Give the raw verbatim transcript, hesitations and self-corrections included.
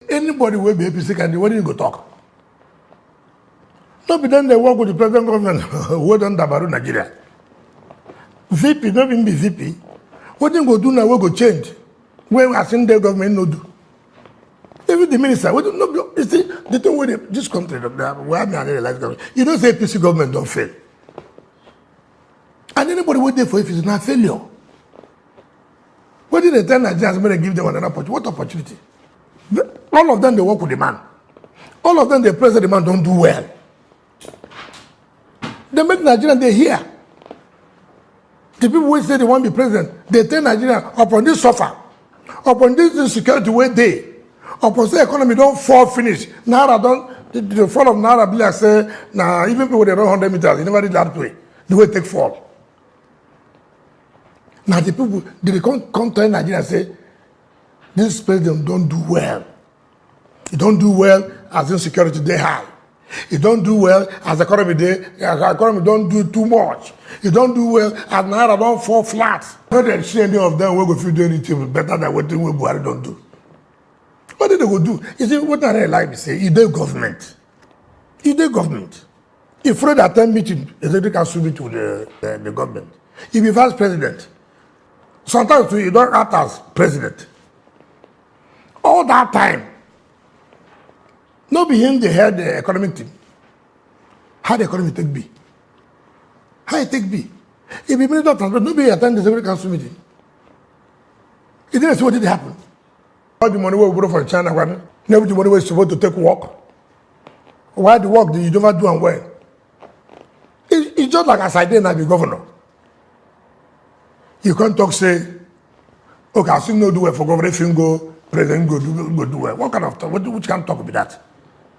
Anybody wey be A P C candidate, wetin you go talk? No be dem dey work with the present government wey don dabaru Nigeria. V P, no be im be V P. Wetin go do now wey go change? Wey as im dey government no do. Even the minister, wetin no be, you see, the thing wey dey, this country, the, the, where me I dey realize government. You know say A P C government don fail. And anybody wey dey for A P C na failure. Wetin dey tell Nigerians make dem give them another opportunity? What opportunity? All of them dey work with the man. All of them dey praise the man don do well. Dem make Nigerians dey here. The people wey say dem wan be president, dey tell Nigerians upon this suffer, upon this insecurity wey dey, upon say economy don fall finish, naira don, the, the fall of naira be like say na even people dey run hundred meters, e never reach that way, the way e take fall. Na the people dey come, come tell Nigeria say this president don do well. E don do well as insecurity dey high. E don do well as economy dey, as economy don do too much. E don do well as naira don fall flat. No dey see any of them wey go fit do anything better than wetin wey Buhari don do. Wetin dem go do? You see, wetin I really like be say e dey government. E dey government. If Fred attend meeting, executive council meeting with the, the, the government, he be vice president. Sometimes too, he don act as president. All that time, no be him dey head the economic team. How the economy take be? How e take be? He be minister of transport, no be he attend the executive council meeting. He didn't see wetin dey happen. All the money wey we borrow from China, when every the money wey suppose to take work, why the work you never do am well? It, it's just like as I dey now be governor. You come talk say, okay, as you no do well for governor, if you go president, go do, go do well. What kind of talk? What, which kind of talk be that?